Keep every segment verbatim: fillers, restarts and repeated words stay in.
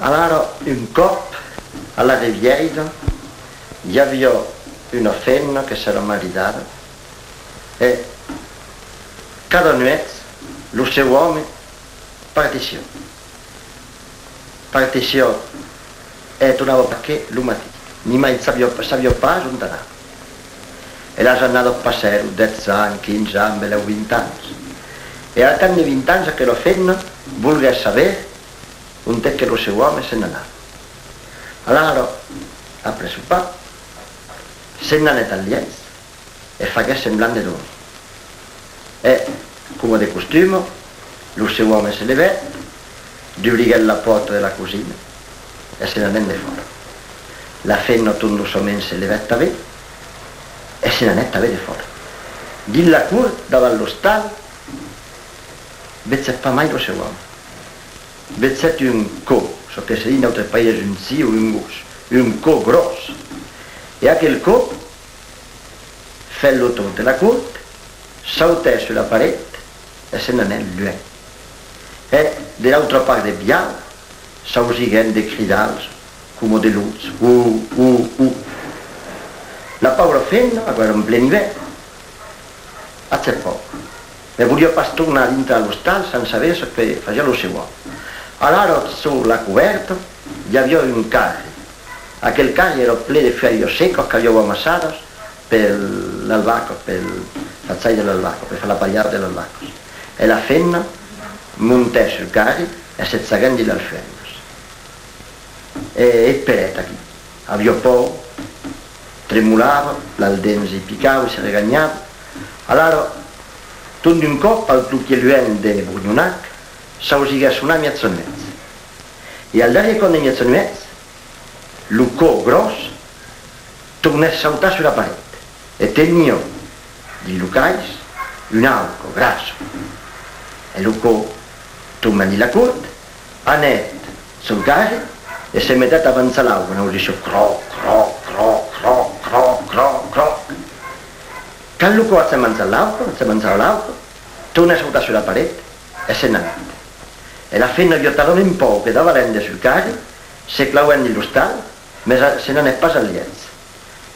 Alara, un còp, a la Revièira, i aviá una femna que s'èra maridada e cada nuèch lo seu òme partissiá. Partissiá e tornava pas que lo matin. Nimai sabiá, sabiá pas ont anava. E las annadas passèron, dètz ans, quinze ans, belèu vint ans. E al cap de vint ans, aquela femna volguèt saber onte que lo seu òme se n'anava. Alara, après sopar, se n'anèt al lièch e faguèt semblant de dormir. E, coma de costuma, lo seu òme se levèt, dubriguèt la pòrta de la cosina e se n'anèt defòra. La femna, tot doçament, se levèt tanben e se n'anèt tanben defòra. Dins la cort, davant l'ostal, vegèt pas mai lo seu òme. Vegèt un can, çò que se ditz en d'autres païses un chin o un gos, un can gròs. E aquel can fèt lo torn de la cort, sautèt sus la paret e se n'anèt luènh. E, de l'autra part de Viaur, s'ausiguèt de cridals coma de lops, u, u, u. La paura femna, aquò èra en plen ivèrn, agèt paur, mès voliá pas tornar dintrar a l'ostal sens saber çò que fasiá lo seu òme. Alara, sus la cobèrta, i aviá un carri. Aquel carri èra plen de fuèlhas secas qu'avián amassadas per las vacas, pel fachai de las vacas, per far la palhada de las vacas. E la femna montèt sul carri e se chaguèt dins las fuèlhas. E esperèt aquí. Aviá paur, tremolava, las dents i picavan, se reganhava. Alara, tot d'un còp, al cloquièr luènh de Bornhonac, s'ausiguèt sonar mièjanuèch. E al darrièr còp de mièjanuèch, lo can gròs tornèt sautar sus la paret e teniá dins lo cais una auca grassa. E lo can tornèt dins la cort, anèt sul carri e se metèt a manjar l'auca, n'ausissiá cròc, cròc, cròc, cròc, cròc, cròc, cròc. Quand lo can agèt manjat l'auca, agèt manjat l'auca, tornèt sautar sus la paret e se n'anèt. E la femna aviá talament paur que davalèt de sul carri, se clauèt dins l'ostal, mès a-, se n'anèt pas al lièch.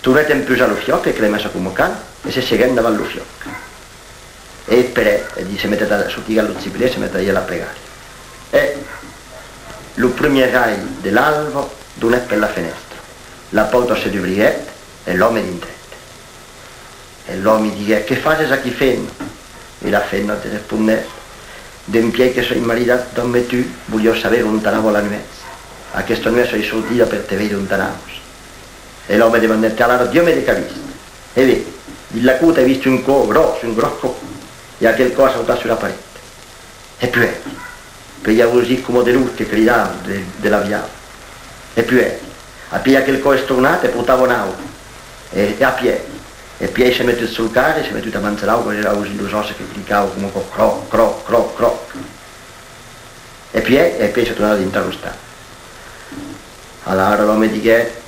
Tornèt empusar lo fuòc que cremèsse coma cal e se seguèt davant lo fuòc. E esperèt, e di-, se metèt a sotigar lo chibrièr, se metèt a dire la pregària. E lo primièr rai de l'alba donèt per la fenèstra. La pòrta se dubriguèt e l'òme dintrèt. E l'òme diguèt: «Qué fases aquí, femna?» E la femna te respondèt: «Dempièi que soi maridat dambe tu, voliá saber ont anava la nuèch. Aquesta nuèch soi sortida per te veire ont anavas.» E l'òme demandèt: «Alara, diga-me de qu'as vist.» «E ben, dins la cort ai vist un can gròs, un gròs can, e aquel can a sautat sus la paret.» E puèi, puèi ai ausit coma de lops que cridavan de, de la Viaur. E puèi, apièi aquel can es tornat e portava una auca. E, e apièi, e puèi s'es metut sul carri, s'es metut a manjar l'auca, e ai ausit los òsses que cricavan coma aquò, cròc, cròc, cròc, cròc. E puèi, e puèi s'es tornat dintrar a l'ostal. Alara l'òme diguèt: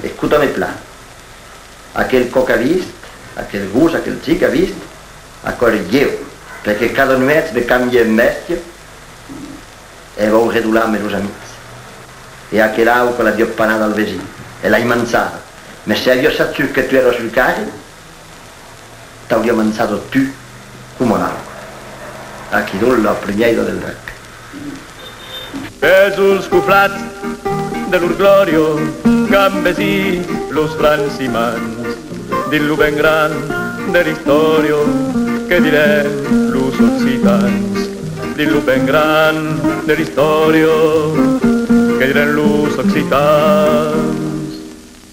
«Escota-me plan. Aquel can qu'as vist, aquel gos, aquel chin qu'as vist, aquò èri ieu, perque cada nuèch me cambie en bèstia e vau redolar amb los amics. E aquela auca l'aviá panada al vesin, e l'ai manjada. Mès se aviá sachut que tu èras sul carri, t'auriá manjada tu coma l'auca.» Aquí donc la primièira del drac. Pèsols coflats de lor glòria, qu'an vesit los francs imants, dins lo ben gran de l'istòria, que dirèn los occitans, dins lo ben gran de l'istòria, que dirèn los occitans.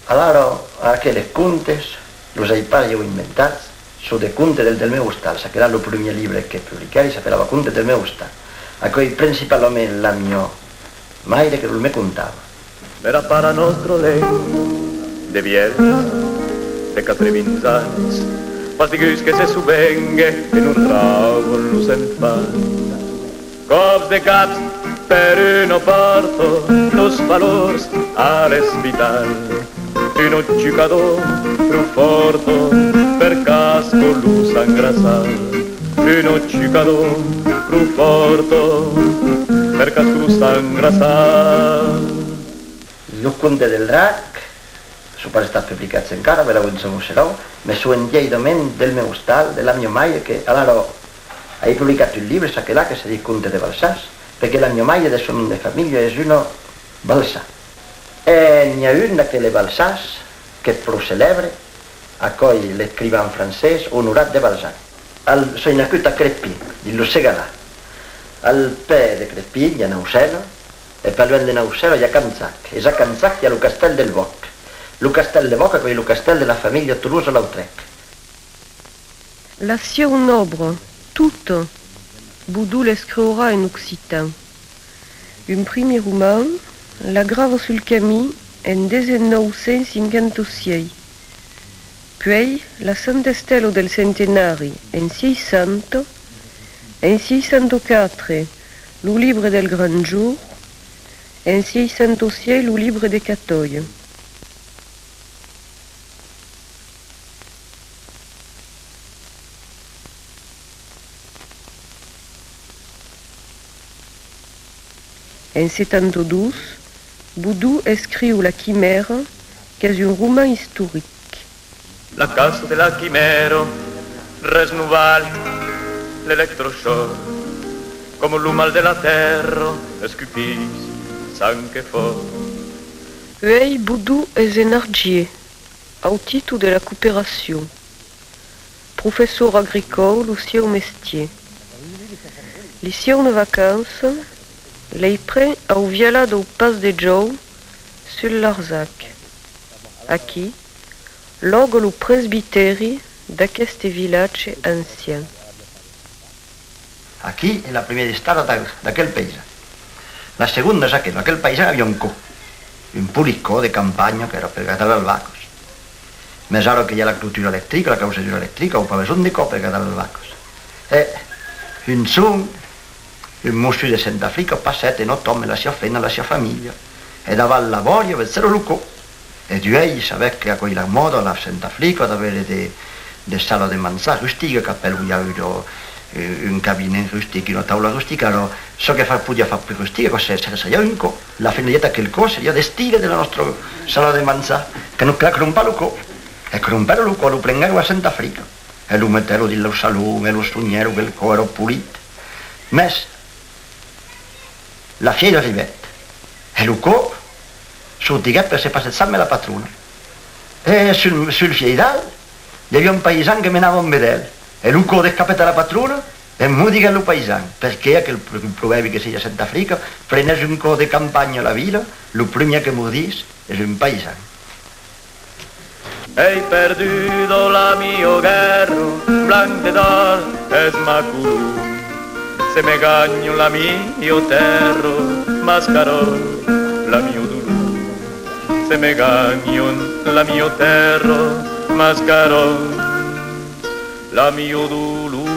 Alara, aqueles contes los ai pas ieu inventats, son de contes del, del meu ostal. Çaquelà lo primièr libre que publiquèri s'apelava Contes del meu ostal. Aquò's principalament la miá maire que los me contava. Era para nòstra lenga, de vièlhs, de quatre-vints ans, pas degús que se sovengue e non rauban los enfants. Còps de caps per una pòrta, los valors a l'espital. Una chucada pro fòrta, per cascar los engraçats. Una chucada pro fòrta, Perque aquò s'engrassa. Los Contes del Drac son pas estats publicats encara, benlèu un jorn o seràn, mès son entièirament del meu ostal, de la miá maire, que alara ai publicat un libre, çaquelà, que se ditz Contes de Balsàs, perque la miá maire de son nom de familha es una Balsà. E n'i a un d'aqueles Balsàs qu'es pro celèbre, aquò's l'escrivan francés Honorat de Balzac. Al, soi nascut a Crespin, dins lo Segalar. Al pè de Crespin i a Naucèla, e pas luènh de Naucèla i a Canjac. Es a Canjac qu'i a lo castèl del Bòsc. Lo castèl de Bòsc, aquò's lo castèl de la familha Tolosa-Lautrec. La sieuna òbra, tota, Bodon l'escriurà en occitan. Un primièr roman, La grava sul camin, en dètz-e-nòu cent cinquanta-sièis. Puèi, La Santa Estèla del Centenari, en seissanta. En seissanta-quatre, Lo Libre del Grand Jorn. En seissanta-sièis, Lo Libre de Catòia. En setanta-dos, Bodon escriu La Quimèra, qu'es un roman istoric. La caça de la quimèra, res non val l'electrochòc, coma lo mal de la tèrra, escupís sang e fòc. Uèi Bodon es en Argier, au títol de la cooperacion. Professor agricòu, lo sieu mestièr. Li sieunas vacanças, lei pren au vialar dau Pas de Jòu, sul Larzac. Aquí, lòga lo presbitèri d'aqueste vilatge ancian. Aquí es la primièra estada d'a-, d'aquel païsan. La segonda es aquela, aquel païsan aviá un can, un polit can de campanha qu'èra per gardar las vacas. Mès ara que i a la clotura electrica, la causadura electrica, an pas besonh de can per gardar las vacas. E un jorn, un mossur de Sent Africa passèt en autò amb la siá femna, la siá familha, e davant la bòria vegèron lo can. E d'uèi, sabètz que aquò's la mòda, la Sent Africa, d'aver de, de sala de manjar rustica, qu'apèlan, i a un, un cabinet rustic, una taula rustica. Alòrs, çò que fa, podiá far pus rustic, aquò se, se, seriá un can. La finalitat d'aquel can seriá d'estire de la nòstra sala de manjar, que nos, que la crompa lo can. E crompèron lo can, lo prenguèron a Sent Africa. E lo metèron dins lo salon, e lo sonhèron, que lo can èra polit. Mès, la fièira arribèt, e lo can sortiguèt per se passejar amb la patrona. E sul, sul fieiral, i aviá un païsan que menava un vedèl, e lo can descapèt a la patrona e mordiguèt lo païsan, perque aquel pro-, provèrbi que se ditz a Sent Africa: prenètz un can de campanha a la vila, lo primièr que mordís es un païsan. Ai perduda la miá guèrra, blanc de dòr es ma color. Se me ganhan la miá tèrra, mascararàn la miá dolor. Se me ganhan la miá tèrra, mascararàn la miá dolor.